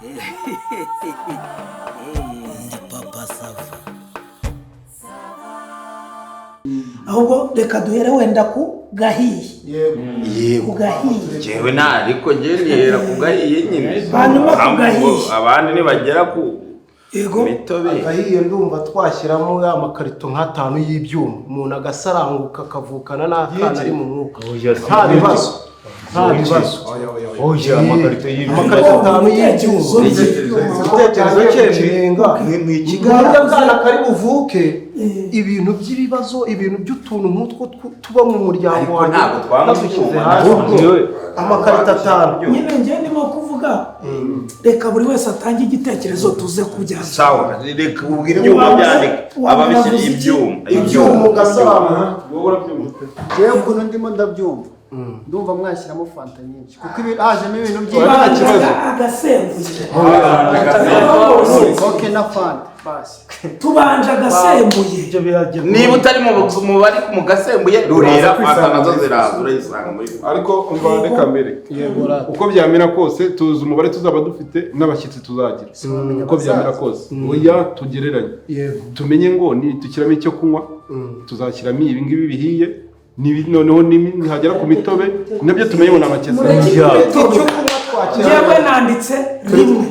Ndi Papa Sava. Ahubwo reka duhere wenda ku gahiye. Yego. Ku gahiye. Njyewe nta, ariko njyewe nihera ku gahiye nyine. Hanyuma ku Ahubwo gahiye. Abandi nibagera ku Yego. mitobe. Agahiye, ndumva twashyiramo ya makarito nk'atanu y'ibyuma, umuntu agasaranguka, akavukana n'akana ari mu mwuka, nta bibazo, nta bibazo. Oya, amakarito y'ibyuma. Amakarito 5 y'ibyuma. Igitekerezo cye Kirenga. ni ikigali. Uburyo akana kari buvuke, ibintu by'ibibazo, ibintu by'utuntu nk'utwo tuba mu muryango Ariko wanjye, ntabwo twanywa nadushyize ibyuma. hasi. Njyewe Amakarito 5. Nyine njye ndimo kuvuga, reka buri wese atange igitekerezo, tuze kubyaza. Sawa, reka ubwo ibyuma byandika ababishyira ibyuma. Ibyuma ugasarangura. Wowe urabyumva ute? Jewe ukuntu ndimo ndabyumva, ndumva mwashyiramo fanta nyinshi, kuko hajemo ibintu Nta byinshi. kibazo. Agasembuye. Coke na fanta basi. Tubanje agasembuye. Ibyo biragera. Niba utari mu bari mu gasembuye, rurera fanta nazo ziraza, urayisanga muri Ariko umva, reka mbere uko byamera kose, tuzi umubare tuzaba dufite n'abashyitsi tuzagira. Uko byamera kose, oya, tugereranye, tumenye ngo nitushyiramo icyo kunywa tuzashyiramo ibi ngibi bihiye, noneho nihagera ku mitobe nabyo tumenye ngo ni amakesi. Mureke Icyo imitobe. kunywa twakira. Njyewe nanditse rimwe,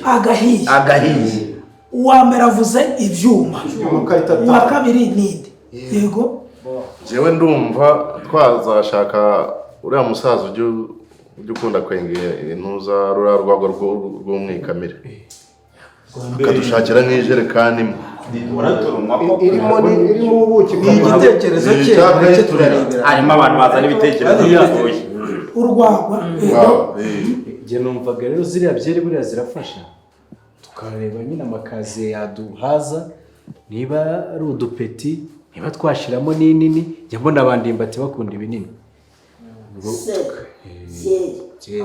agahiye. Agahiye. Uwa mbere avuze ibyuma. Amakarito Uwa 5. kabiri ninde? Yego. Njyewe ndumva twazashaka uriya musaza ujya ukunda kwenga intuza, ruriya rwagwa rw'umwikamire, akadushakira nk'ijerekani imwe. Uraturumwa ko Irimo ubuki. Ni igitekerezo cye, Icyapa mureke turira. turarebera. Harimo abantu bazana ibitekerezo bipfuye. Urwagwa, yego. Njye numvaga rero ziriya byeri buriya zirafasha, tukareba nyine amakaziye yaduhaza, niba ari udupeti, niba twashiramo n'inini. Njya mbona abandimbati bakunda ibinini. Byeri.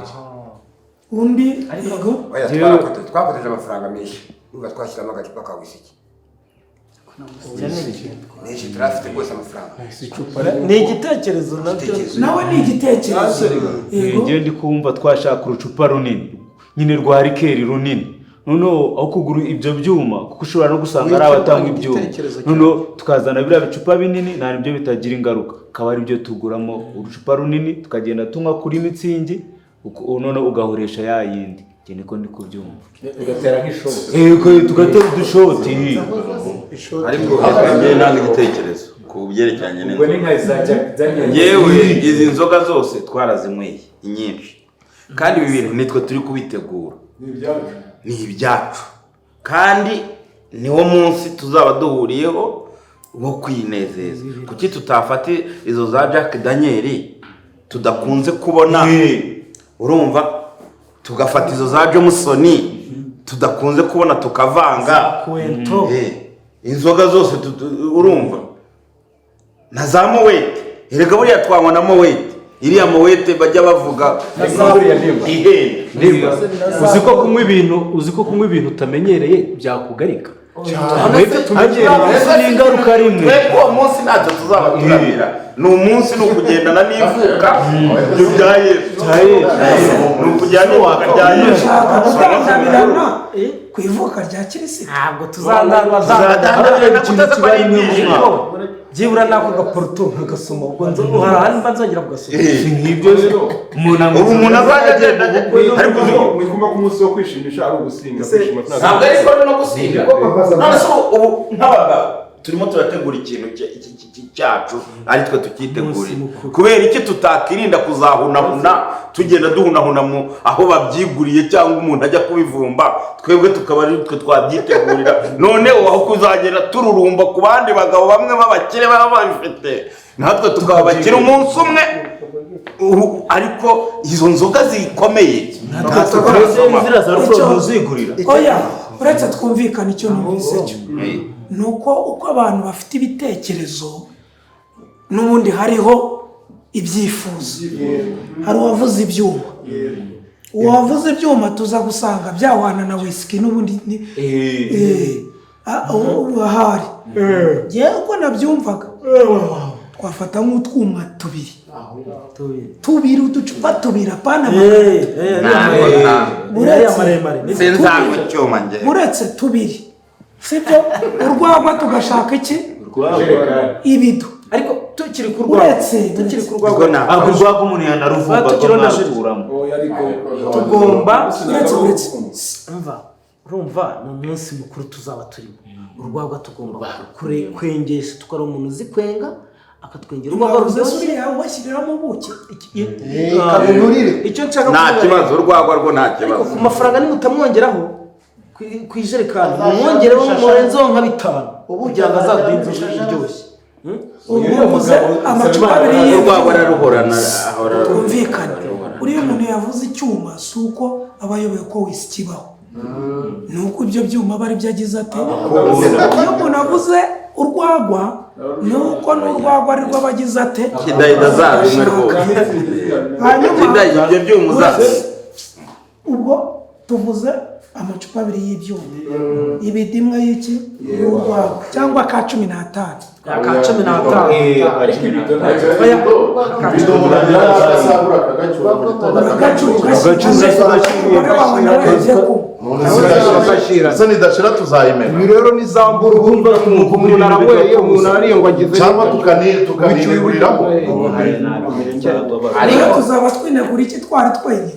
Undi, yego. Oya, twakoteje amafaranga menshi, urumva twashyiramo agacupa ka wisiki menshi, turafite rwose amafaranga. Ni igitekerezo nabyo. Igitekerezo. Nawe ni igitekerezo, yego. Njyewe ndi kumva twashaka urucupa runini nyine rwa liqueur runini, noneho aho kugura ibyo byuma, kuko ushobora no gusanga ari abatanga ibyuma, Igitekerezo cyawe. noneho tukazana biriya bicupa binini, nta nibyo bitagira ingaruka, akaba ari byo tuguramo urucupa runini, tukagenda tunywa kuri Mützig, noneho ugahoresha ya yindi. Njye niko ndi kubyumva. Ugatera nk'ishoti. Yego, tugatera udushoti. Ariko reka njyewe nanga igitekerezo ku byerekeranye Ubwo ni n'inzoga. nka za Jack Daniels. Yewe, izi nzoga zose twarazinyweye inyinshi, kandi ibi bintu nitwe turi kubitegura. Ni ibyacu. Ni ibyacu, kandi niwo munsi tuzaba duhuriyeho wo kwinezeza. Kuki tutafata izo za Jack Daniel tudakunze kubona, urumva, tugafata izo za Jameson tudakunze kubona, tukavanga? Cointreau. Inzoga zose urumva, na za Moët. Erega buriya twanywa na Moët, iriya Moët bajya bavuga ihenda. Ndimba, uzi ko kunywa ibintu utamenyereye byakugarika? Mwebwe tumenyereye. Ese ni ingaruka rimwe. Twebwe uwo munsi ntacyo tuzaba turamira, ni umunsi, ni ukugendana n'ivuka ibyo bya Yesu, ni ukujyana n'ivuka rya Yesu. Ushaka gutandabirana ku ivuka rya Kirisito? Ntabwo tuzandaba. Tuzadandabirana kutaza ko ari ibyishimo. Byibura n'ako gaporuto nkagasoma, ubwo hari ahandi mba nzongera kugasoma. Nk'ibyo rero umuntu anywa Ubu umuntu azajya agenda ariko uzi ko Mwikumva ko umunsi wo kwishimisha ari ugusinda, kwishima. Ntabwo ariko no gusinda. None se ubu nk'abagabo turimo turategura ikintu cyacu, ari twe tukitegurira, kubera iki tutakirinda kuzahunahuna, tugenda duhunahuna mu aho babyiguriye, cyangwa umuntu ajya kubivumba, twebwe tukaba ari twe twabyitegurira? Noneho aho kuzagenda tururumba ku bandi bagabo bamwe b'abakire baba babifite, natwe tukaba abakire umunsi umwe. Ariko izo nzoga zikomeye natwe turasoma. Ziriya za rufuro ntuzigurira. Oya, uretse twumvikane, icyo numvise cyo ni uko uko abantu bafite ibitekerezo, n'ubundi hariho ibyifuzo. Hari uwavuze ibyuma, uwavuze ibyuma tuza gusanga byahwana na wisiki n'ubundi ni ahari. Njyewe uko nabyumvaga, Twafata nk'utwuma tubiri tubiri, uducupa tubiri, apana Sinzanywa icyuma njye. Uretse tubiri, sibyo? Urwagwa tugashaka iki? Ibido. Ariko tukiri ku rwagwa, Uretse tukiri ku rwagwa, Ntabwo urwagwa umuntu yanaruvumba ko Tukiri na jus. mwarukuramo. Tugomba Uretse umva, urumva ni umunsi mukuru tuzaba turimo, urwagwa tugomba kwengesha, tukari umuntu uzi kwenga akatwengera urwagwa Twavuze ruryoshye. uriya ubashyiriramo ubuki. Icyo nshaka Nta kuvuga kibazo, urwagwa rwo nta ariko kibazo. ku mafaranga nimutamwongeraho ku ijerekani mumwongereho murenzeho nka 5 kugira ngo azaduhe inzoga iryoshye. Ubwo uvuze amacupa abiri Urwagwa y'ibyuma. araruhorana, ahora. Twumvikane, uriya umuntu yavuze icyuma si uko aba ayobewe ko wisiki ibaho, ni uko ibyo byuma aba aribyo agize ate. Iyo umuntu avuze urwagwa ni uko n'urwagwa arirwo aba agize ate. Kidahida zabinywe rwose. Hanyuma Kidahida ibyo byuma uzabinywe. Ubwo tuvuze amacupa abiri y'ibyuma, ibidi imwe y'iki, y'urwagwa cyangwa ka 15. Ka 15. Ibido umuntu agira agasagura akagacyura mu gitondo. Ese nidashira tuzayimena? Ibi rero ni za mbura, ubu umuntu aranyweye, umuntu arariye ngo agize Cyangwa tukaniniguriramo. Ariko tuzaba twinegura iki twari twenyine?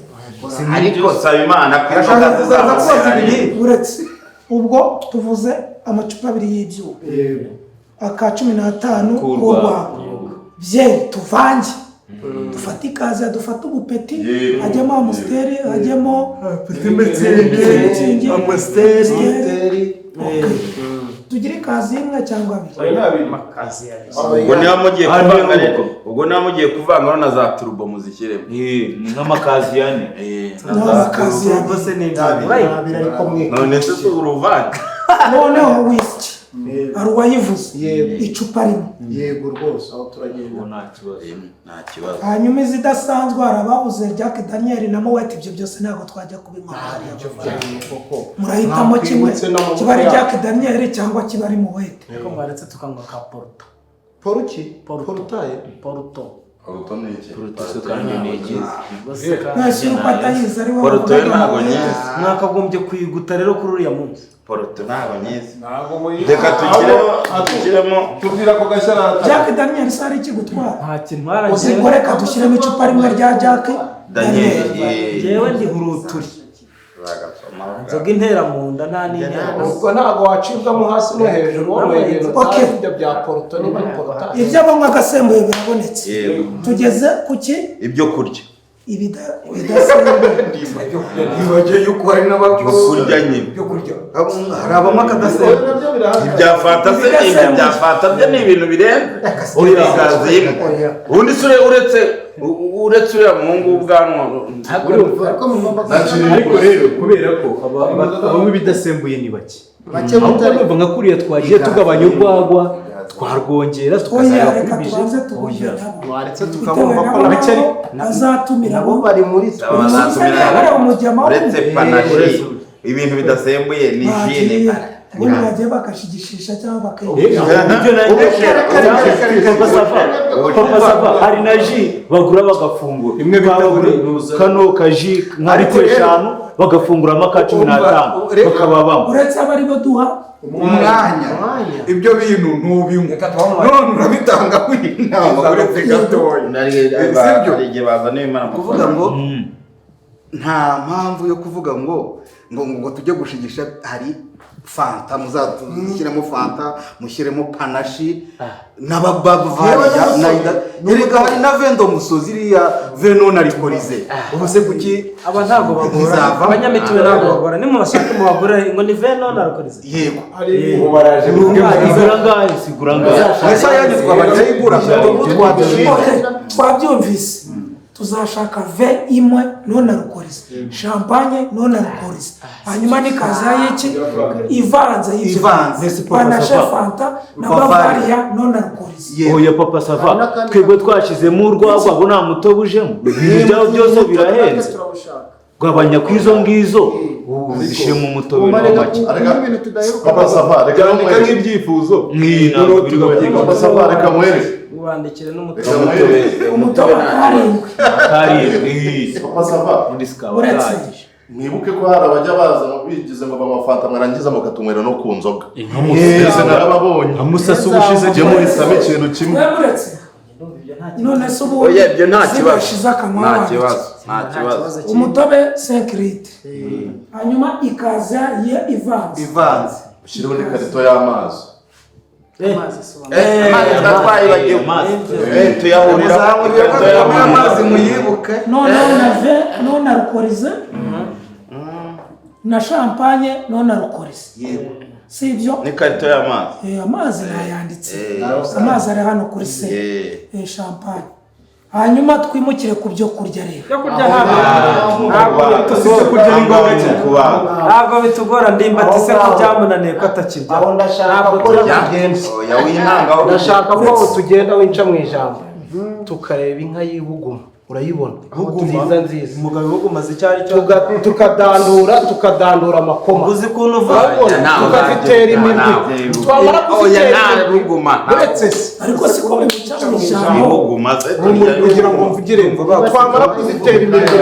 Ariko saba Imana ko inzoga zizamuseranye. Uretse ubwo tuvuze amacupa abiri y'ibyuma, aka 15 k'urwagwa, byeri tuvange, dufate ikaze, dufate ubupeti, hajyemo Amstel, hajyemo Mützig, Amstel. Tugire ikaze imwe cyangwa abiri. Ubwo niba mugiye kuvanga rero, ubwo niba mugiye kuvanga na za turbo muzishyiremo. Ni nk'amakazi ane. N'amakazi ane. None se si uruvange? Noneho wisiki hari uwayivuze, icupa rimwe. Yego rwose, aho turagenda. Nta kibazo. Nta kibazo. Hanyuma izidasanzwe hari ababuze Jack Daniel na Moet, ibyo byose ntabwo twajya kubinywa hariya. Murahitamo kimwe, kiba ari Jack Daniel cyangwa kiba ari Moet. Ariko mwaretse tukanywa ka Porto. Poruki? Porutaye? Porto. Poruto ni iki? Poruto se kandi ni iki? Mwese uko atayizi ari we Poruto yo wavugaga ntabwo Moet. nyizi. Mwakagombye kuyiguta rero kuri uriya munsi. Poruto ntabwo nyizi. Reka tugiremo. Tubwira ko gashyara. Jack Daniel se hari ikigutwara? Nta kintu haragiye. Ubwo reka dushyiremo icupa rimwe rya Jack Daniel. Njyewe ndi huruturi. Inzoga intera mu nda nta n'intera. Ubwo ntabwo wacibwamo hasi no hejuru wanyweye ibintu Okay. utazi ibyo bya Porto niba ari Portaye. Ibyo abanywa agasembuye birabonetse. Yego. Tugeze ku ki? Ibyo kurya. Ibidasembuye. Ntibagiye yuko hari n'abakuru Kurya nyine. Ibyo kurya hari abanywa akadasembuye. Ibya fanta se, ibyo bya fanta byo ni ibintu birenze. Ikaze imwe. Ubundi se uretse uriya muhungu w'ubwanwa. Ariko rero kubera ko abanywa ibidasembuye ni bake, ahubwo numva nka kuriya twagiye tugabanya urwagwa, twarwongera Oya, tukazajya kuri reka bije. tubanze tubumve nabo. Waretse Bitewe tukabumva ko nabo bake ari- nabo bazatumira Nabo bari muri twe. Bari umujyama. Uretse panashi, ibintu bidasembuye ni jine. Ubundi bagiye bakashigishisha cyangwa bakayigurisha. Ibyo Papa Sava, hari na ji bagura bagafungura Imwe bita Twabagura kano kaji nka litiro 5 bagafunguramo aka 15 bakaba banywa. Uretse abo aribo duha Umwanya ibyo bintu ntubinywa none urabitanga inama uretse gatoya, sibyo? Hari igihe bazana ibimara. Kuvuga ngo nta mpamvu yo kuvuga ngo ngo tujye gushigisha, hari fanta, muzadushyiremo fanta, mushyiremo panashi n'ababavariya na hari na vendo musozi iriya veno na rikorize. Ubu se kuki Aba ntabwo bagora. ntizavamo? Abanyamituwe ntabwo bagora, nimubashake mubagore ngo ni veno na alcoolize. Yego. Ubu baraje. Igura angahe? Sigura angahe? Ese yanyu twabajya igura? Okay, twabyumvise, tuzashaka ve imwe non alcoolisé, champagne non alcoolisé, hanyuma n'ikaza y'iki ivanze y'ibyo. Ivanze. Panache, fanta na Bavaria. Bavaria non alcoolisé. Oya Papa Sava, twebwe twashyizemo urwagwa ngo nta mutobe ujemo, ibintu byabo byose birahenze, gabanya ku izo ngizo uzishyiremo umutobe Ubu ni make. ibintu tudaheruka. Papa Sava, reka Byandika nkwereke. nk'ibyifuzo. Nk'iyi ntabwo Noneho biri tukabyiga. Papa Sava, reka nkwereke. Kubandikira n'umutobe. Umutobe karindwi. Karindwi. Papa Sava. Uretse. Mwibuke ko hari abajya baza bigize ngo banywa fanta mwarangiza mukatunywera no ku nzoga. Mwese narababonye. Nka Musasa ubushize Mujye muhisamo ikintu kimwe. Uretse. None se ubu Oya, ibyo nta kibazo. zidashize akanywa Nta wanditse. kibazo, nta kibazo. Umutobe 5 litre. Hanyuma ikaza ye ivanze. Ivanze. Ushyireho n'ikarito y'amazi. Amazi twayibagiwe. Tuyahurira. Muzanywa amazi muyibuke. Noneho na vin non alcoolisé na champagne non alcoolisé. Yego. Si ibyo? N'ikarito y'amazi. Amazi nayanditse. Amazi ari hano kuri se. Champagne. Hanyuma twimukire ku byo kurya rero. Byo kurya ntabwo ntabwo bitugora ndimbati se ko byamunaniye ko atakirya. Aho ndashaka ko tugenda. Oya winanga. Ndashaka ko tugenda winca mu ijambo. Tukareba inka y'ibuguma. Urayibona? Nziza nziza. Umugabo ibuguma icyo ari cyo. Tukadandura amakoma. Uzi ukuntu uva. Tukazitera imirwi. Twamara kuzitera imirwi. Uretse se. Ariko siko bimuca mu ijambo. Ibuguma se kugira ngo mvugire twamara kuzitera imirwi.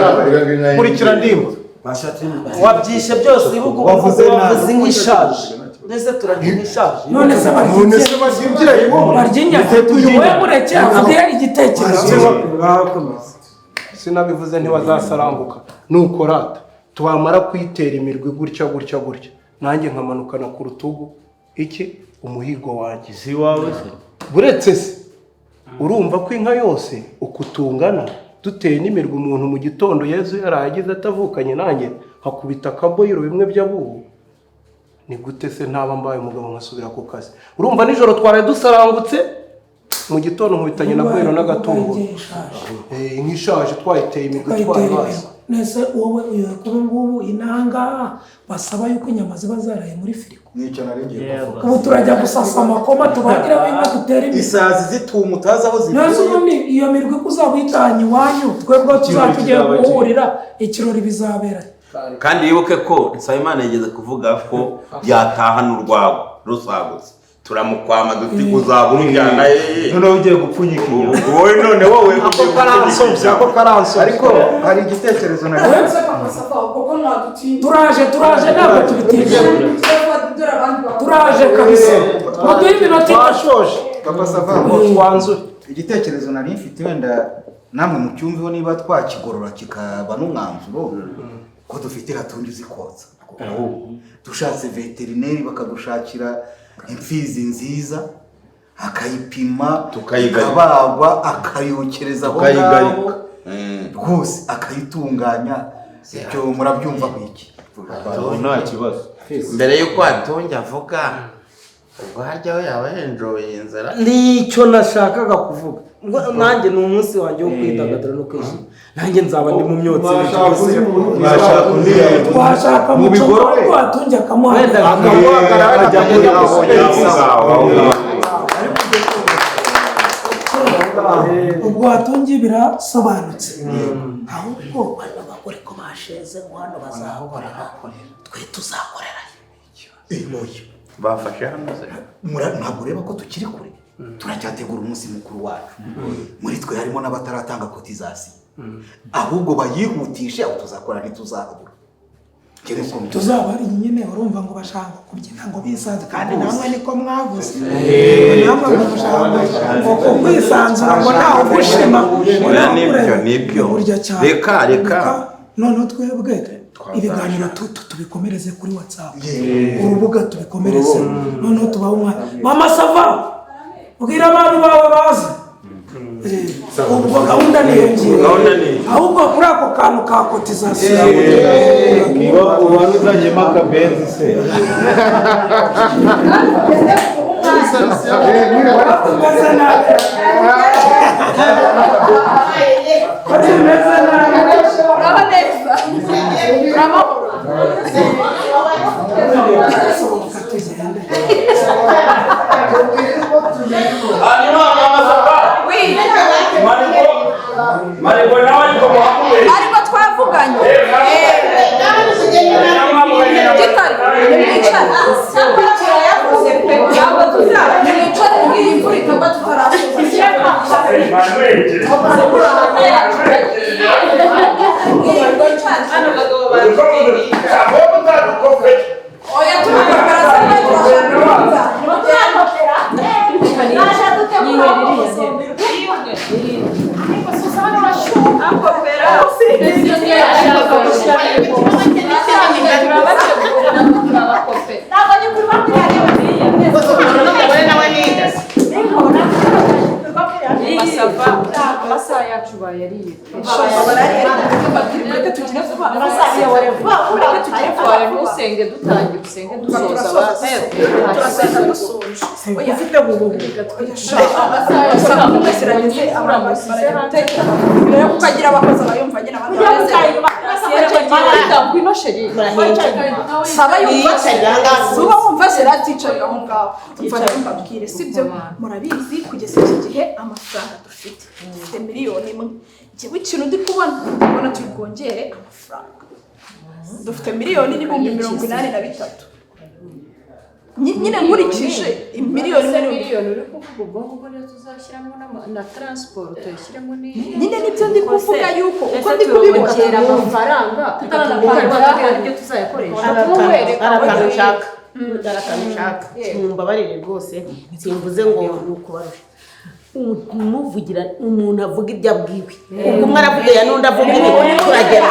Kurikira ndimba. Wabyishe byose ibuguma wavuze inka ishaje. Nese turarya inka ishaje. None se barya inyama. Wowe mureke avuge igitekerezo. Sinabivuze ntibazasaranguka nuko rata twamara kuyitera imirwi gutya gutya gutya nanjye nkamanukana ku rutugu iki umuhigo wanjye si wawe se buretse se urumva ko inka yose uko tungana duteye n'imirwi umuntu mu gitondo Yezu yaragize atavukanye nanjye nkakubita akaboyiro bimwe by'abubu ni gute se ntaba mbaye umugabo nkasubira ku kazi urumva nijoro twaraye dusarangutse mu gitondo nkubitanye na boyiro n'agatungo inka ishaje twayiteye imirwi twayibaze Nese wowe uyoye kuba ngubu inanga basaba yuko inyama ziba zaraye muri firigo. Nicyo naringiye kuvuga. Ubu turajya gusasa amakoma tubagiremo inka dutera imirwi. Isazi zituma utazi aho zivuye. Nese ubundi iyo mirwi ko uzaba uyitahanye iwanyu twebwe tuzaba tugiye guhurira ikirori bizabera. Kandi wibuke ko Nsabimana yigeze kuvuga ko yatahana urwagwa rusagutse. Turamukwama duti uzaba urujyana hehe. Noneho ugiye gupfunyika inyama. Wowe none wowe ugiye gupfunyika. Ako karansobye. Ariko hari igitekerezo nari. Turaje turaje ntabwo tubitinze. Turaje kabisa. Muduhe iminota twashoje. Papa Sava twanzure. Igitekerezo nari mfite wenda namwe mucyumveho niba twakigorora kikaba n'umwanzuro ko dufite ratungi zikotsa. Dushatse veterineri bakadushakira imfizi nziza akayipima ikabagwa akayokereza aho ngaho rwose akayitunganya. Ibyo murabyumva iki? Nta kibazo. Mbere y'uko atunge avuga ubwo harya we yaba yenjoye inzara. Nicyo nashakaga kuvuga. Nanjye ni umunsi wanjye wo kwidagadura no kwishima. Nanjye nzaba ndi mu myotsi. Twashaka mu bigorore twatunge akamuhagarara. Ubwo watungiye birasobanutse. Ahubwo bano bagore ko basheze ngo hano bazakorera twe tuzakorera. Bafashe hano se. Ntabwo ureba ko tukiri kure. Turacyategura umunsi mukuru wacu. Muri twe harimo n'abataratanga kotizasiyo. Ahubwo bayihutishe aho tuzakora ntituzabura. Tuzaba ari nyine urumva ngo bashaka kubyina ngo bisanzure kandi namwe niko mwavuze. Namwe ngo mushaka ngo kwisanzura ngo ntawe ugushima. Nibyo nibyo. Reka reka. Noneho twebwe ibiganiro tubikomereze kuri WhatsApp. Urubuga tubikomereze. Noneho tubaho umwanya. Mama Sava bwira abantu bawe baze. Ubwo gahunda ni iyo. Ahubwo kuri ako kantu ka kotizasiyo. Niba uwaruzanyemo akabenzi se. Ariko twavuganye gitari nimwicare nimwicare iyi mvura ikagwa tutarasoza. Bayariye. Mureke tugire vuba. Mureke tugire vuba. Ntusenge dutangira, usenge dusoza. Turasenga dusoje. Ufite bubu. Ukagira abakozi abayumva nyine abandi. Saba yumva suba wumva seraticarira aho ngaho. Umva rero mbabwire, sibyo? Murabizi kugeza iki gihe amafaranga dufite 1,000,000. Njyewe ikintu ndi kubona, ndabona turi bwongere amafaranga. Dufite 1,083,000. Nyine nkurikije 1,000,000. Miliyoni uri kuvuga ubwo ngubwo niyo tuzashyiramo na transport tuyishyiremo. Ni Nyine nibyo ndi kuvuga yuko uko ndi kubibona amafaranga tukapangira ibyo tuzayakoresha. Hari akantu nshaka, mumbabarire rwose, simvuze ngo ni ukubarusha. Umuvugira umuntu avuga ibyo abwiwe, ubwo umwe aravuga ya n'undi avuga ibi, turagera.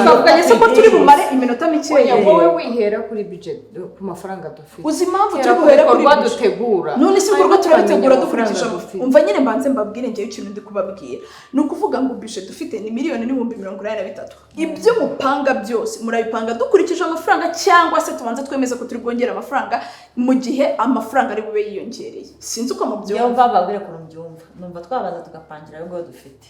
Twavuganye se ko turi bumare iminota mikeya? Wowe wihera kuri budget, ku mafaranga dufite. Uzi impamvu turi buhere kuri budget dutegura? None se ibikorwa turabitegura dukurikije? Umva nyine, mbanze mbabwire ngewe ikintu ndi kubabwira. Ni ukuvuga ngo budget dufite ni 1,083,000. Ibyo mupanga byose murabipanga dukurikije amafaranga, cyangwa se tubanze twemeze ko turi bwongere amafaranga mu gihe amafaranga ari bube yiyongereye? Sinzi uko mubyumva. Niyo mpamvu babwire ukuntu mbyumva. Numva twabanza tugapangira ayo ngayo dufite,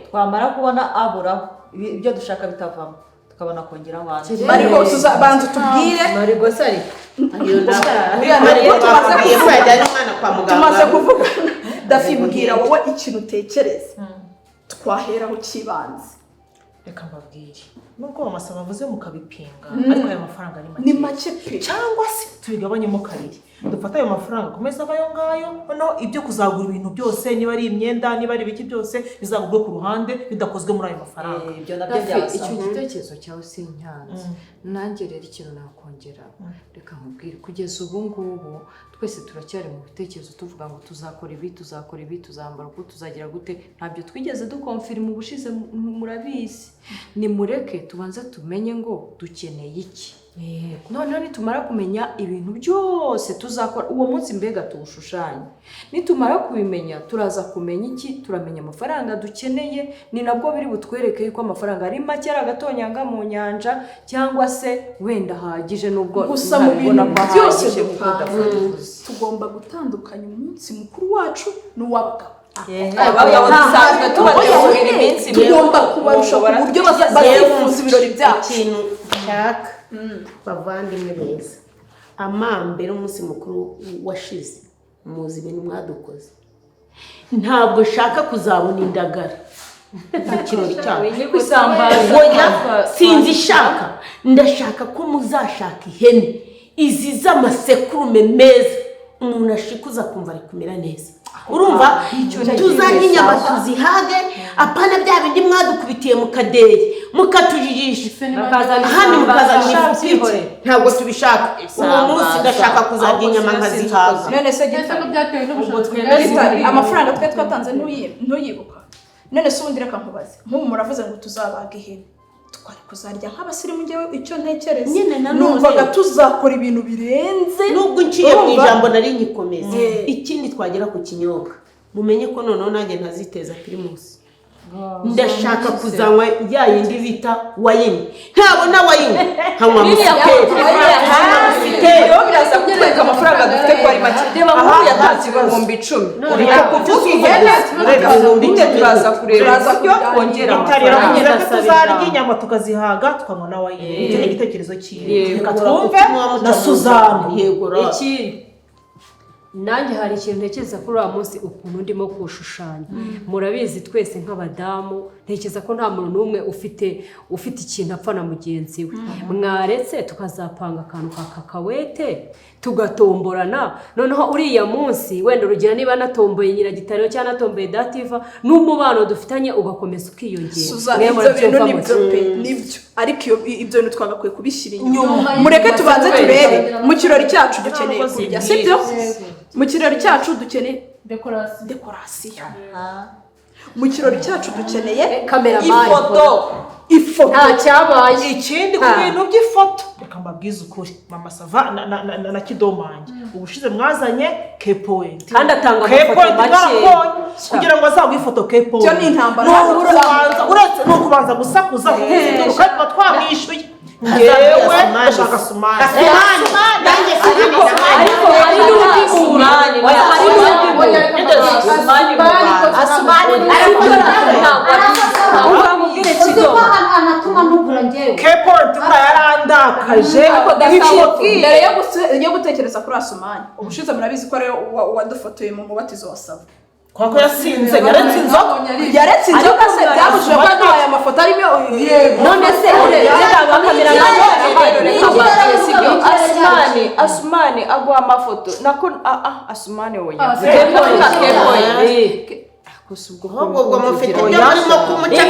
twamara kubona aburaho ibyo dushaka bitavamo, tukabona kongeraho andi. Mariko, banza utubwire. Mariko sari. Tumaze kuvugana. Dafi, mbwira wowe ikintu utekereza twaheraho cy'ibanze. Reka mbabwire, nubwo mama bavuze mukabipinga, ariko ayo mafaranga ni make. Ni make pe. Cyangwa se tubigabanyemo kabiri, dufate ayo mafaranga akomeze aba ayo ngayo, noneho ibyo kuzagura ibintu byose, niba ari imyenda, niba ari ibiki byose, bizagurwe ku ruhande bidakozwe muri ayo mafaranga. Icyo gitekerezo cyawe si inyanza. Nanjye rero ikintu nakongera, reka nkubwire, kugeza ubu ngubu twese turacyari mu bitekerezo, tuvuga ngo tuzakora ibi, tuzakora ibi, tuzambara uku, tuzagira gute. Ntabyo twigeze dukonfirima ubushize, murabizi. Nimureke tubanze tumenye ngo dukeneye iki. Noneho nitumara kumenya ibintu byose tuzakora uwo munsi, mbega tuwushushanye, nitumara kubimenya turaza kumenya iki? Turamenya amafaranga dukeneye. Ni nabwo biri butwereke yuko amafaranga ari make, ari agatonyanga mu nyanja, cyangwa se wenda ahagije, nubwo Gusa mu bintu byose dupanga tugomba gutandukanya umunsi mukuru wacu n'uw'abagabo. Tugomba kubarusha ku buryo bazifuza ibirori byacu. Ikintu nshaka, bavandimwe beza, amambere umunsi mukuru washize muzi ibintu mwadukoze. Ntabwo nshaka kuzabona indagara mu kirori cyacu. Oya, sinzi ishaka, ndashaka ko muzashaka ihene izi z'amasekurume meza, umuntu ashikuza akumva ari kumera neza. Urumva, tuzanye inyama tuzihage, apana bya bindi mwadukubitiye mu kadeye mukatujijisha ahandi mukazana ifu. Ntabwo tubishaka. Uwo munsi ndashaka kuzarya inyama nkazihaga. None se Gitari, amafaranga twe twatanze ntuyibuka? None se ubundi reka nkubaze, nk'ubu muravuze ngo tuzabaga ihene, twari kuzarya nk'abasirimu? Ngewe icyo ntekereza, numvaga tuzakora ibintu birenze. Nubwo nciye mu ijambo nari nyikomeza, ikindi twagera ku kinyobwa, mumenye ko noneho nanjye ntaziteza pirimusi. Ndashaka kuzanywa ya yindi bita wayini. Ntabona wayini nkanywa musiteri. Biraza kutwereka amafaranga dufite ko ari make. Reba nk'ubu yatanze 10,000, uri kuvuga ihene, turaza kureba ibyo twongera amafaranga. Tuzarya inyama tukazihaga, tukanywa na wayini. Icyo ni igitekerezo cyiza, reka twumve na Suzanne. Ikindi nanjye hari ikintu ntekereza kuri uriya munsi, ukuntu ndimo kuwushushanya. Murabizi twese nk'abadamu, ntekereza ko nta muntu n'umwe ufite ikintu apfa na mugenzi we. Mwaretse tukazapanga akantu ka kakawete, tugatomborana. Noneho uriya munsi wenda urugero niba natomboye Nyiragitariro cyangwa natomboye Dativa, n'umubano dufitanye ugakomeza ukiyongera. Ibyo bintu nibyo pe, nibyo. Ariko ibyo bintu twagakwiye kubishyira inyuma. Mureke tubanze turebe mu kirori cyacu dukeneye kurya, sibyo? Mu kirori cyacu dukeneye dekorasiyo. Mu kirori cyacu dukeneye ifoto. by'ifoto. Nta cyabaye. Ikindi ku bintu by'ifoto, reka mbabwize ukuri, Mama Sava na Kidomange ubushize mwazanye Kepoint, Kandi atanga amafoto make. Kugira ngo azaguhe ifoto Kepoint Byo ni intambara. Uretse ni ukubanza gusakuza kuvuza induru, kandi tuba twamwishyuye. Ngewe ndashaka Sumani. Ariko hari n'undi muntu, hari n'undi muntu. Ukamubwire Kido. Anatuma ntugura njyewe. Kepoint buriya yarandakaje. Ariko Nk'ifoto. mbere yo gutekereza kuri Asumani, ubushize murabizi ko ariwe wadufotoye mu mubatizo wa Sava. Kwa ko yasinze, yaretse inzoga. Yaretse inzoga se byabujije ko yaduhaye amafoto arimo? None se Asumani, Asumani aguha amafoto nako Asumani oya. Ahubwo mufite ibyo murimo kumuca.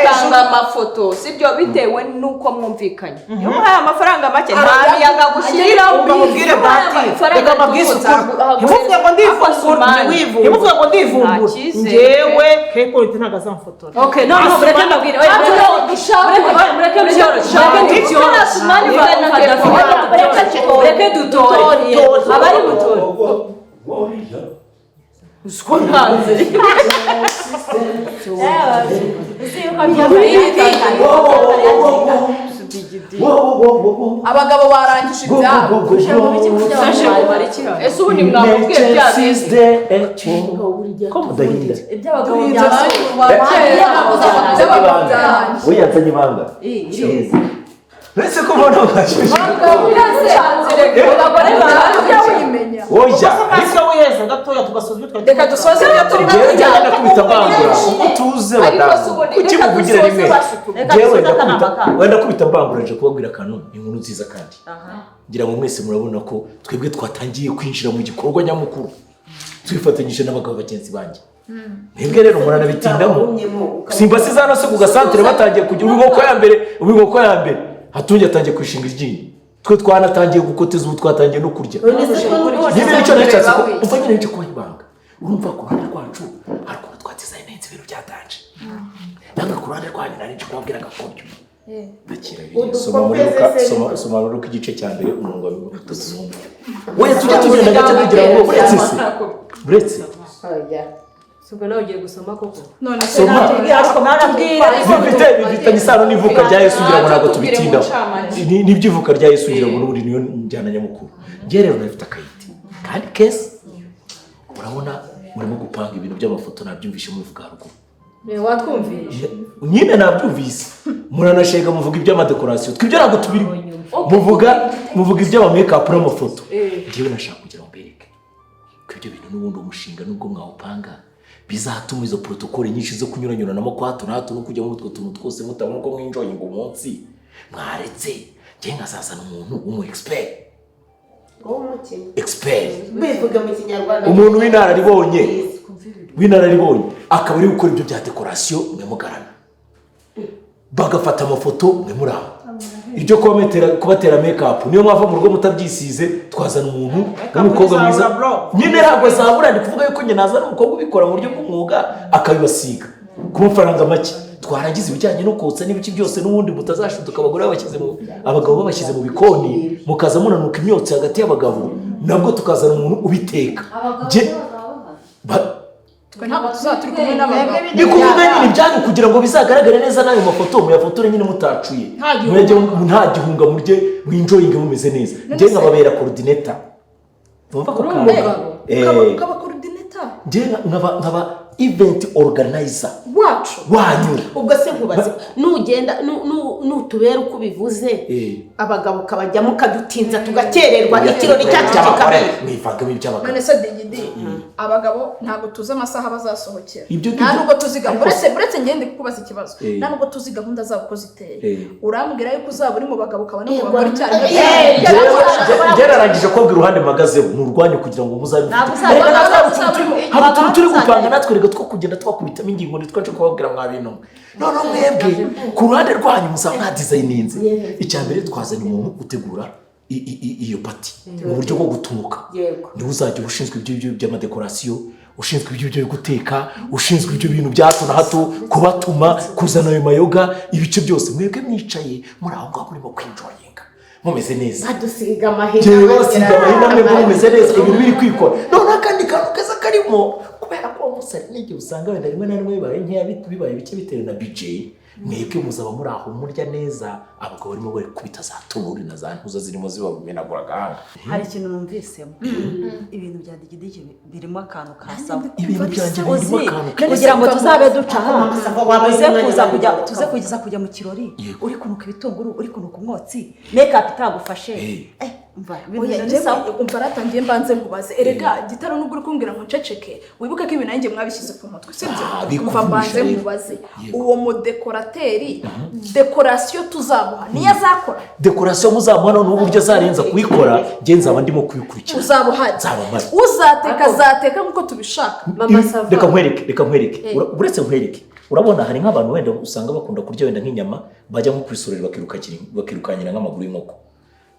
Atanga amafoto sibyo, bitewe n'uko mwumvikanye. Iyo umuhaye amafaranga make nta miyaga gushyiriraho. Mbabwire bati, reka mbabwize ukuri, ntimuvuge ngo ndivumbura, ntimuvuge ngo ndivumbura. Njyewe Kepoint ntabwo azamfotora. Okay, no, no, mureke mbabwire. Oya, mureke byoroshye. Mureke byoroshye. Mureke dutore. Abari butore. Uziko ntanze. Abagabo barangije ibyabo. Ese ubundi mwamubwiye bya bindi? Ko mudahinda? Iby'abagabo. We yazanye ibanga. Uretse ko mbona mwashyushye. Oya. Ariko wiheza gatoya tugasoza ibyo twari. Reka dusoze ibyo turimo. Njyewe njyana ndakubita mbangura uko tuze badamu kuki muvugira rimwe? Njyewe ndakubita, wenda kubita mbangura, nje kubabwira akantu, ni inkuru nziza, kandi ngira ngo mwese murabona ko twebwe twatangiye kwinjira mu gikorwa nyamukuru twifatanyije n'abagabo bagenzi banjye. Mwebwe rero muranabitindamo. Simbasize hano se ku gasantere batangiye kugira ububoko ya mbere, ububoko ya mbere hatunge atangiye kwishinga iryinyo. Twe twanatangiye gukoteza, ubu twatangiye no kurya. Niba icyo nashatse ko umva nyine nje kubaha ibanga, urumva ku ruhande rwacu hari ukuntu twadizayininze ibintu byatanje, namwe ku ruhande rwanyu nari nje kubabwira agakoryo. Akira biriya, soma muri Luka, soma muri Luka igice cya mbere umurongo wa 31. We tujya tugenda gake kugira ngo uretse se uretse Ubwo nawe ugiye gusoma koko? None se Soma. Bifite bifitanye isano n'ivuka rya Yesu, ngira ngo ntabwo tubitindaho. N'iby'ivuka rya Yesu, ngira ngo n'ubundi niyo njyana nyamukuru. Njye rero nafite akayiti kandi keza, urabona murimo gupanga ibintu by'amafoto, nabyumvishe mubivuga haruguru. Watwumvishe. Nyine nabyumvise muranashega muvuga iby'amadekorasiyo, twibyo ntabwo tubirimo. Muvuga iby'amamekapu n'amafoto. Njyewe nashaka kugira ngo mbereke ko ibyo bintu n'ubundi umushinga nubwo mwawupanga bizatuma izo protokole nyinshi zo kunyuranyuranamo kwa hato na hato no kujya muri utwo tuntu twose mutabona uko mwinjoyinga umunsi. Mwaretse njye nkazazana umuntu w'umu expert, expert Bivuga mu Kinyarwanda. Umuntu w'inararibonye akaba ari gukora ibyo bya dekorasiyo, mwe mugarana bagafata amafoto mwe muri aho, ibyo kubatera make-up niyo mwava mu rugo mutabyisize, twazana umuntu w'umukobwa mwiza nyine ntabwo azabura. Ndi kuvuga yuko nyine nazana umukobwa ubikora mu buryo bw'umwuga akabibasiga ku mafaranga make, twarangiza ibijyanye no kotsa n'ibiki byose n'ubundi mutazashuduka abagore babashyize mu abagabo babashyize mu bikoni mukaza munanuka imyotsi hagati y'abagabo, nabwo tukazana umuntu ubiteka. Twe ntabwo tuzaba turi kumwe n'abagabo. Ni kuvuga nyine ibyanyu kugira ngo bizagaragare neza n'ayo mafoto muyafotore nyine mutacuye, nta gihunga, murye mwinjoyinge mumeze neza. Njye nkababera coordinator. Numva ko ukaba coordinator? Njye nkaba event organizer wacu wanyu. Ubwo se nkubaze, nugenda nutubera uko ubivuze, abagabo kabajyamo ukadutinza tugakererwa, ikirori cyacu kikabera. Mwivangamo iby'abagabo. None se Digidi, abagabo ntabwo tuzi amasaha bazasohokera, nta nubwo tuzi gahunda. Uretse ngende kukubaza ikibazo, nta nubwo tuzi gahunda zabo uko ziteye. Urambwira yuko uzaba uri mu bagabo ukaba no mu bagore icyarimwe? Njye narangije kubabwira uruhande mpagazeho, ni urwanyu kugira ngo muzabe. Hari utuntu turi gupanga natwe reka two kugenda twakubitamo ingingo nitwaje kubabwira mwa bintu. None mwebwe ku ruhande rwanyu muzaba mwadizayininze. Icya mbere twazanye umuntu utegura iyo pati mu buryo bwo gutumuka, niwe uzajya ushinzwe ibyo by'amadekorasiyo, Ushinzwe ibyo byo guteka, ushinzwe ibyo bintu bya hato na hato, kubatuma, kuzana ayo mayoga, ibice byose. Mwebwe mwicaye muri aho ngaho murimo kwinjoyinga, mumeze neza. Badusiga amahina. Njyewe basiga amahina, mwebwe mumeze neza, ibintu biri kwikora. Noneho akandi kantu keza karimo, kubera ko uwo munsi hari n'igihe usanga wenda rimwe na rimwe bibaye nkeya, bibaye bike bitewe na budget, mwebwe muzaba muri aho murya neza, abagabo barimo bari kubita za tunuri na za ntuza zirimo zibamenagura agahanga. Hari ikintu numvisemo, ibintu bya digidigi birimo akantu ka sawa. Ibintu byanjye birimo akantu ka kugira ngo tuzabe duca aha, Wabaye tuze umwanya kuza wanjye kujya wo tuze kugeza kujya mu kirori uri kunuka ibitunguru, uri kunuka umwotsi, make itagufashe. Umva, ibintu Oya, ni njyewe sawa. Umva, ratangiye mbanze nkubaze. Erega gitaro, nubwo uri kumbwira ngo nceceke, wibuke ko ibintu nanjye mwabishyize ku mutwe, sibyo? Ah, Umva, bikuvunisha mbanze rero. nkubaze, uwo mudekorateri, dekorasiyo tuzamuha niyo azakora? Dekorasiyo muzamuha, noneho uburyo azarenza kuyikora, njye nzaba ndimo kubikurikirana. Uzaba uhari? Nzaba mpari. Uzateka azateka nk'uko tubishaka? Reka nkwereke, reka nkwereke. Uretse nkwereke, urabona hari nk'abantu wenda usanga bakunda kurya wenda nk'inyama, bajya nko kwisorera bakirukanyira nk'amaguru y'inkoko.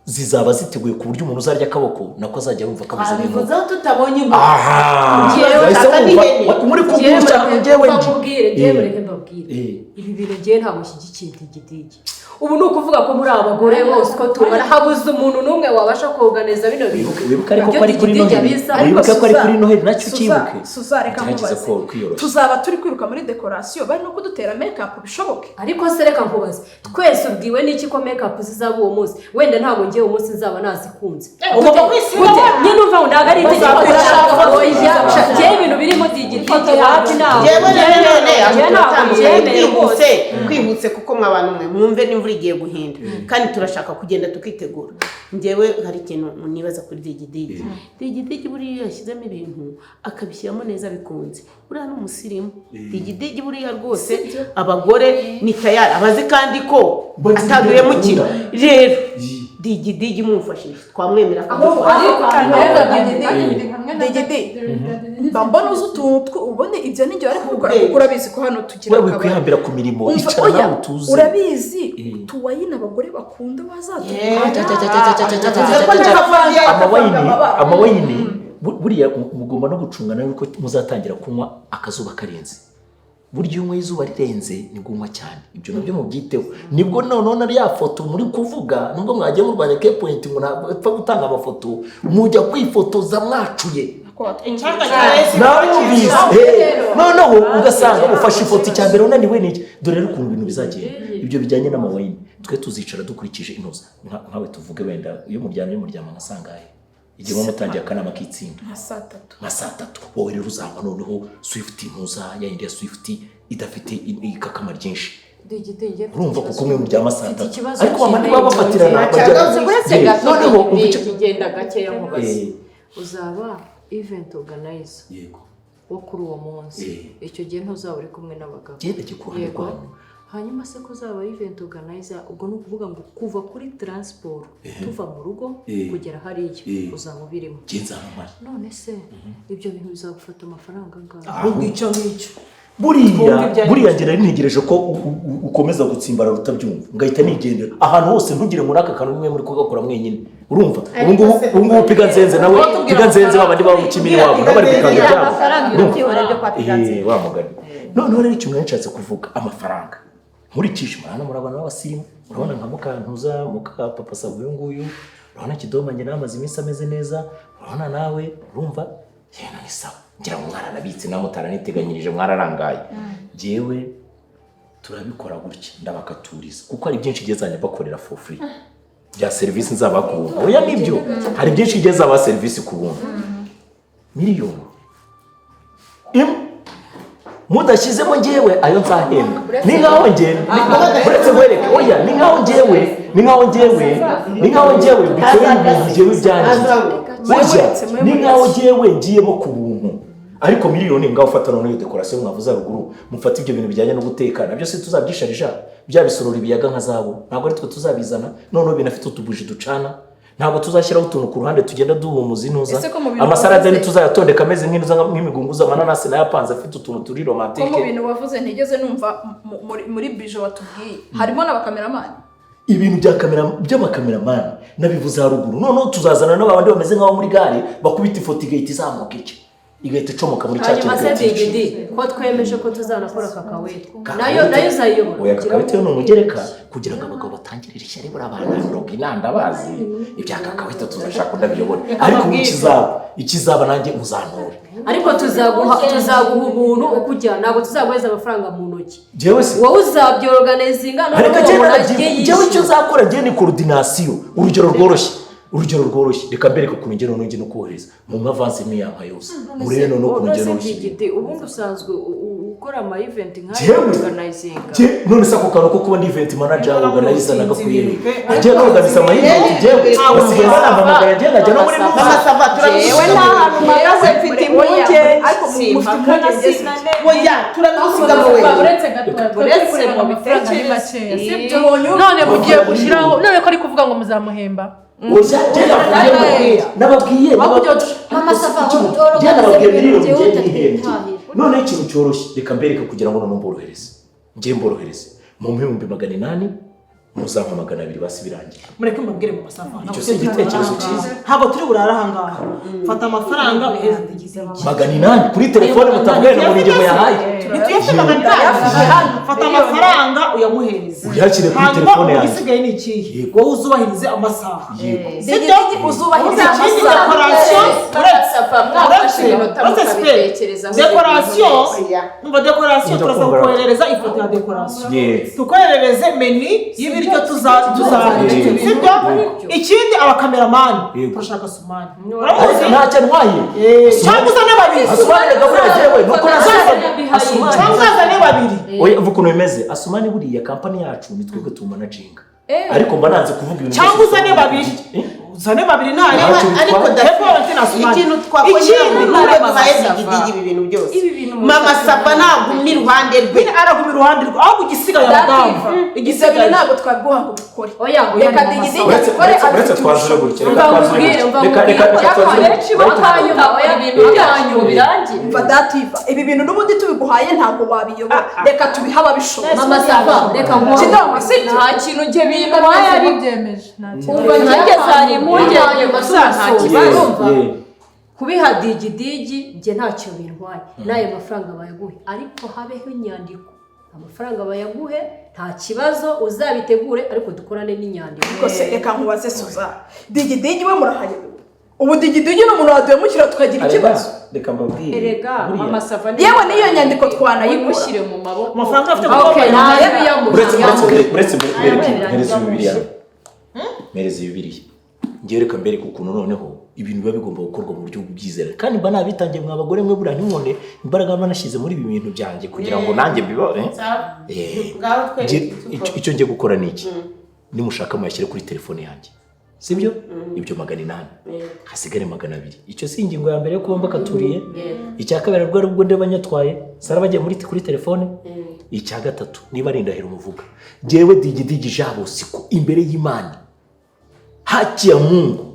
Zizaba ziteguye ku buryo umuntu uzarya akaboko nako azajya yumva kameze nk'inkoko. Twabivuzeho tutabonye inkoko. Aha. Njyewe Bahise nshaka bumva, n'ihene. muri kumwumva njyewe ndi. Mbabwire, njyewe mureke mbabwire. Ibi bintu njyewe ntabwo nshyigikiye digidigi. Ubu ni ukuvuga ko muri aba bagore bose uko tubona habuze umuntu n'umwe wabasha koganiza bino bintu. Wibuke ariko Ibyo ko ari kuri digidigi Noheli. abiza. Wibuke ko ari kuri Noheli, nacyo Suza, ucyibuke. Suza, reka Gerageza nkubaze. kwiyoroshya. Tuzaba turi kwiruka muri dekorasiyo, bari no kudutera make up, bishoboke? Ariko se reka nkubaze, twese ubwiwe n'iki ko make up zizaba uwo munsi? Wenda ntabwo ngiye uwo munsi nzaba nazikunze. Ugomba Gute? kwisiga Gute? wa- Nyine umva ngo ntabwo ari itegeko. Uzakora Oya, njyewe ibintu birimo digidigi hafi ntabwo. Njyewe rero none Njyewe ntabwo mbyemeye rwose. twihuse twihuse, kuko mwa bantu mwe mwumve n'imvura igiye guhinda kandi turashaka kugenda tukitegura. Njyewe hari ikintu nibaza kuri digidigi. Digidigi buriya iyo yashyizemo ibintu akabishyiramo neza bikunze, buriya ni umusirimu. Digidigi buriya rwose abagore ni tayari abazi kandi ko ataduhemukira. Rero digidigi mumfashije twamwemera akadufasha. Digidi, mba mbona uzi utuntu ubone ibyo nijyo bari kubikora, kuko urabizi ko hano tugira Wewe akabari. kwihambira ku mirimo, Umva, icara oya, nawe utuze. Urabizi utuwayini abagore bakunda Amawayini, wazatugura. amawayini buriya mugomba no gucungana yuko muzatangira kunywa akazuba karenze. Burya iyo unyweye izuba rirenze nibwo unywa cyane, ibyo nabyo mubyiteho. Nibwo noneho na ya foto muri kuvuga, nubwo mwagiye murwanya ke point ngo ntabwo ipfa gutanga amafoto, mujya kwifotoza mwacuye. Nawumvise. Noneho ugasanga ufashe ifoto icya mbere unaniwe n'iki. Dore rero ukuntu ibintu bizagenda, ibyo bijyanye n'amawayini, twe tuzicara dukurikije intuza. Nkawe tuvuge wenda iyo muryamye, muryama nka sangahe igihe muba mutangiye akanama k'itsinda? Nka saa tatu. Nka saa tatu. Wowe rero uzanywa noneho swift, ntuza ya yindi ya swift idafite ikakama ryinshi. Digidigi, Urumva, kuko mwe muryama saa mfite tatu, ikibazo ariko bamwe baba bafatirana uretse Yeah. gato. Noneho umva Digidi, genda gakeya nkubaze. Uzaba event organizer Yego. wo kuri uwo munsi? Icyo gihe ntuzaba uri kumwe n'abagabo? Genda jya ku ruhande Yego. rwanyu. Hanyuma se ko uzaba event organizer, ubwo ni ukuvuga ngo kuva kuri transport tuva mu rugo kugera hariya uzaba ubirimo? Njye nzaba mpari. None se ibyo bintu bizagufata amafaranga angahe? Ahubwo icyo ngicyo. Buriya buriya njye nari ntegereje ko ukomeza gutsimbarara utabyumva, ngahita nigendera ahantu hose. Ntugire ngo n'aka kantu nimwe muri kugakora mwenyine. Urumva, ubu ngubu, ubu ngubu piga nzenze nawe, piga nzenze babandi baba mu kimini wabo nabo bari gukanga ibyabo. Amafaranga Urumva? ibyo byo kwa piga nzenze. Wa mugani. Noneho rero ikintu nari nshatse kuvuga, amafaranga nkurikije murabona, muri abantu b'abasirimu, urabona nka mukantuza muka papa Sava uyu nguyu, urabona kidoma njye nawe amaze iminsi ameze neza, urabona nawe urumva yewe ni sawa. Ngira ngo mwaranabitse namwe mutaraniteganyirije, mwararangaye. Njyewe turabikora gutya, ndabakaturiza kuko hari byinshi igihe nzajya bakorera for free bya serivisi nzabaha ku buntu. Oya nibyo, hari byinshi igihe nzabaha serivisi ku buntu. 1 miliyoni mudashyizemo njyewe ayo nzahembwa, ni nkaho njye, uretse nkwereke, oya, ni nkaho njyewe bikorera ibintu njyewe ibyanjye. Oya, ni nkaho njyewe ngiyemo ku buntu, ariko miliyoni ngaho ufata noneho iyo dekorasiyo mwavuze haruguru, mufate ibyo bintu bijyanye no guteka, nabyo se tuzabyisharija bya bisorori biyaga nka zabo, ntabwo ari twe tuzabizana. Noneho binafite utubuji ducana, ntabwo tuzashyiraho utuntu ku ruhande tugenda duhumuza intuza. Ese ko mu bintu Amasarade wavuze- ntituzayatondeka ameze nk'intuza, nk'imigunguzi, amananasi nayo apanze afite utuntu turi Ko mu romantique. bintu wavuze ntigeze numva muri bije watubwiye harimo n'abakameramani. Ibintu bya kamera, by'amakameramani nabivuze haruguru. Noneho tuzazana n'abandi bameze nk'abo muri gare, bakubita ifoto igahita izamuka iki. Igahita icomoka muri cya kintu Hanyuma se igahita Big iyicira. D, ko twemeje ko tuzanakora kakawete nayo nayo uzayiyobora. Oya, kakawete yo ni umugereka kugira ngo abagabo batangirire ishyari, buriya abantu mirongo inani ndabazi ibya kakawete tuzashaka ndabiyobora, ariko ubu ikizaba nanjye muzantora. Ariko tuzaguha ubuntu ukujyana, ntabwo tuzaguheza amafaranga mu ntoki. Jewe se wowe uzabyoroganizinga ariko noneho njyewe umuntu naragiye, ajye njyewe icyo yishyura. nzakora njyewe ni coordination. Urugero rworoshye reka mbereke ukuntu njye noneho njye no kohereza mu avansi n'iyanka yose, murebe noneho ukuntu njye None noneho se ushyira. Big D, ubundi usanzwe ukora ama event nk'ayo Jewe? organizinga? None se ako kantu ko kuba ndi event manager organizer nagakwiye he? Njyewe norganiza ama event, njyewe basigaye banampamagara, njyewe nkajya no muri Jewe nta hantu mpagaze, mfite impungenge. Simpakana Oya, turabimusiga wowe. Uretse gato, Uretse kureba mu amafaranga ni bitekerezo. makeya, sibyo? None mugiye gushyiraho, none ko ari kuvuga ngo muzamuhemba? Oya, njye nababwiye Mama Safa, njye nababwiye miliyoni, njye byihuta nihembye. twitahire. Noneho ikintu cyoroshye reka mbereke kugira ngo noneho mborohereze, njye mborohereze mu 800,000 muzampa 200 basi birangiye. Mureke mbabwire mu masafa. Icyo si igitekerezo cyiza? Ntabwo turi burare ahangaha. Fata amafaranga uhereze Digidigi. 800 kuri telefone mutavugane na buri gihe muyahaye. Ntituyafite 800. Fata amafaranga uyamuhereze. Uyakire kuri Hanyuma telefone yanjye. igisigaye ni ikihe? Wowe uzubahirize amasaha. Yego. Sibyo? Uzubahirize Ikindi amasaha. dekorasiyo. Safa, mwafashe iminota mukabitekerezaho. Dekorasiyo, umva, dekorasiyo Ndakumva. turaza kukoherereza ifoto ya dekorasiyo. Yego. Tukoherereze menu y'ibiryo tuzarya. Yego. Sibyo? Ikindi abakameramani. Yego. Turashaka Sumani. Ariko ntacyo ntwaye. Cyangwa uzane babiri. Asumani reka buriya jewe nuko Asumani. Cyangwa uzazane babiri. Oya, uva ukuntu bimeze, Asumani buriya kampani yacu ni twebwe tumanaginga, ariko mba nanze kuvuga ibintu Cyangwa byose. uzane babiri. Uzane babiri nta Ntacyo bitwaye. Ariko Hepfo Valentine Asumani. ikintu twakongera Ikindi ngo nuko duhaye Digidigi ibi bintu byose, Mama Safa ntaguma iruhande rwe. Nyine araguma iruhande rwe, ahubwo igisigaye abadamu. Ibyo bintu ntabwo twabiguha ngo ubikore. Reka Digidigi abikore. Uretse twazure gutya, reka Umva twazure nkubwire, gutya, umva reka reka nkubwire. reka twazure Benshi gutya. bakanyuma, oya, ibintu byanyu birangiye. Umva dativa, ibi bintu n'ubundi tubiguhaye ntabwo wabiyobora, reka tubihe ababishoboye. Mama Safa, reka nkubwire. Kidama, sibyo? Nta kintu njye bintwaye ari Mubyemeje, nta kintu. Umva nanjye zari impungenge gusa, nta kibazo. Yeah. Kubiha Digidigi njye ntacyo bintwaye, n'ayo mafaranga bayaguhe, ariko habeho inyandiko. Amafaranga bayaguhe nta kibazo, uzabitegure, ariko dukorane n'inyandiko. Ariko se reka nkubaze Suza, Digidigi we murahayobewe? Ubu Digidigi ni umuntu waduhemukira tukagira ikibazo? Reka mbabwire. Erega Buriya- Mama Safa ni Yewe n'iyo nyandiko twanayikora. Umushyire mu maboko. Amafaranga afite Okay, kuba nayo yamuha. Uretse mbereke, mpereza Bibiliya. Mpereza Bibiliya. Ngewe reka mbereke ukuntu noneho ibintu biba bigomba gukorwa mu buryo bw'ubwizere, kandi mba nabitangiye mwa bagore mwe, buriya ntimubone imbaraga mba nashyize muri ibi bintu byanjye kugira ngo nanjye mbiba icyo ngiye gukora ni iki: nimushaka muyashyire kuri telefone yanjye, sibyo? Ibyo 800, hasigare 200. Icyo si ingingo ya mbere yo kuba mbakaturiye. Icya kabiri, rwari ubwo ndeba nyatwaye sara bagiye muri kuri telefone. Icya gatatu, niba ari indahiro muvuga, jyewe Digidigi Jean Bosco imbere y'Imana, haki ya Mungu,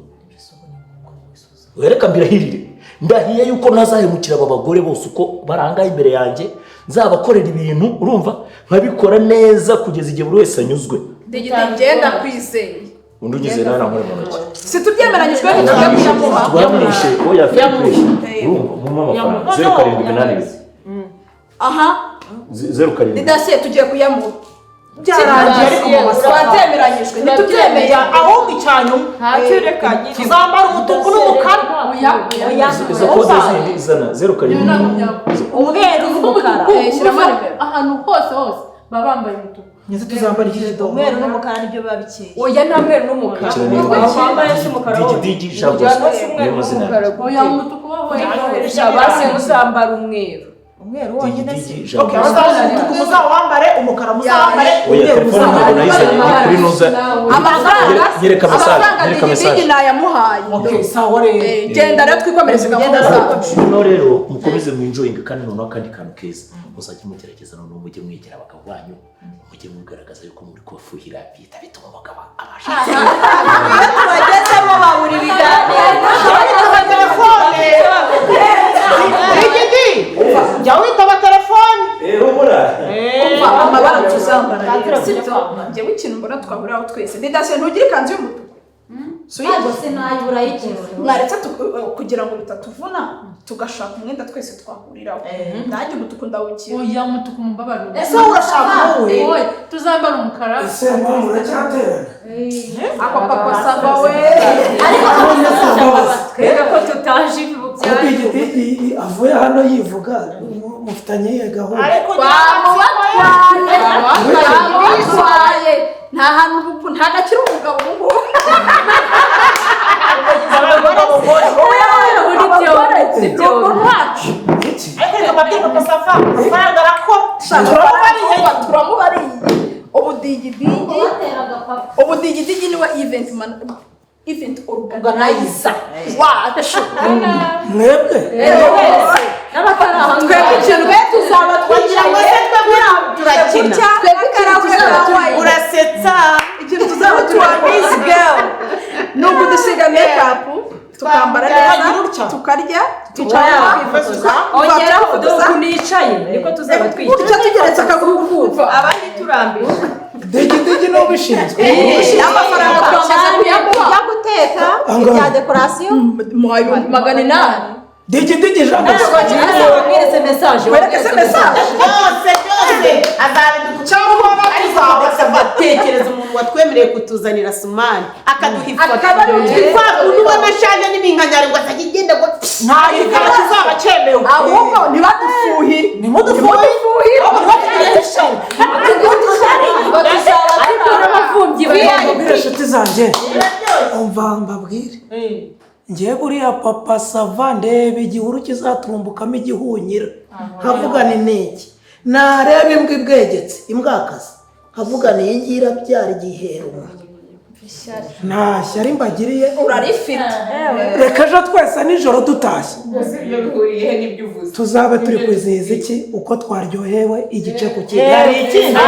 wereka mbirahirire, ndahiye yuko ntazahemukira aba bagore bose uko barangaye imbere yanjye. Nzabakorera ibintu, urumva, nkabikora neza kugeza igihe buri wese anyuzwe. Digidigi, ngenda kwizeye. Undi ugize nawe nankore mu ntoki. Si tubyemeranyijwe ntitujya kuyamuha? Twamwishe, oya, Philippe, urumva mumpe amafaranga 0782. Aha. 07. Didasiye, tugiye kuyamuha. Byarangiye ariko mu masaha. Twatemeranyijwe ntitubyemeye? Ahubwo icyanyuma tuzambara umutuku n'umukara. Izo kode zindi izana 07. Umweru n'umukara. Shyiramo nimero. Ahantu hose hose baba bambaye umutuku. Nyese tuzambara iki kidomo? Umweru n'umukara nibyo biba bikeye. Oya, nta mweru n'umukara. Wambaye se umukara wowe? Digidigi Jean Bosco niyo mazina yanjye. Oya, umutuku wo Basi muzambara umweru. Umweru wonyine se? Digidigi Jean Okay, Bosco. abazambara umutuku muzawambare, umukara muzawambare, Oya, umweru telefone ntabwo muzawambare. nayizanye, ni kuri nuza. Amafaranga Nyereka message, amafaranga nyereka Digidigi message. nayamuhaye. Okay, sawa rero. Genda rero twikomereze gahunda zacu. Noneho rero mukomeze mwinjoyinge, kandi noneho akandi kantu keza muzajye mugerageza, noneho mujye mwegera abagabo banyu, mujye mugaragaza yuko muri kubafuhira, bihita bituma umugabo abasha Iyo tubagezemo babura ibiganiro. Witaba telefone. Digidi, jya witaba telefone. Humura. Umva, amabara tuzambara rero, sibyo? Njyewe ikintu mbona twahuriraho twese, Didasiye, ntugire ikanzu y'umutuku? Ntabwo se nayo urayikiza. Mwaretse kugira ngo bitatuvuna tugashaka umwenda twese twahuriraho. Nanjye umutuku ndawugira. Oya umutuku mumbabarire. Ese wowe urashaka wowe? Tuzambara umukara. Ese mama muracyaterana? Ako papa sava we. Ariko Twebwe ko tutaje ibi Kuko igiti avuye hano yivuga mufitanye iyihe gahunda? Twamutwaye nta hantu nta gakiri umugabo ubu ngubu. Turamubariye ubudigidigi niwe event man event organizer wacu. Mwebwe twebwe ikintu tuzaba twicaye turakina. Twebwe ikintu tuzaba turi Urasetsa. Ikintu tuzaba turi miss girl ni ukudusiga make up tukambara neza tukarya tukicara. Ongeraho ukuntu yicaye niko tuzaba twicaye. Gutya tugeretse akaguru kumva abandi turambije. Digidigi ni ubishinzwe. Amafaranga twamaze kuyamuha. Ibyo guteka, ibya dekorasiyo. 800. Digidigi Jean Bosco. Mweretse message. Mwereke message. Byose byose azabiduca. Tekereza umuntu watwemereye kutuzanira Sumani akaduha ifoto. Akaba ari utwifuza. Kwa kundi ubona ashaje n'iminkanyari ngo azajya igenda ngo nta gikara kizaba cyemewe. Ahubwo ntibadufuhire. Ntimudufuhire. Ahubwo ntibatugire ishyari. Ariko n'abavumbyi Mbabwire inshuti zanjye, umva mbabwire, ngiye buriya papa sava ndeba igihuru kizaturumbukamo igihunyira nkavuga ni niki, nareba imbwa ibwegetse imbwakazi nkavuga ni iyi ngiyi irabyara igihera umuntu. Nta shyari mbagiriye. Urarifite. Reka ejo twese nijoro dutashye tuzabe turi kwizihiza iki uko twaryohewe igice ku kindi. Hari ikindi?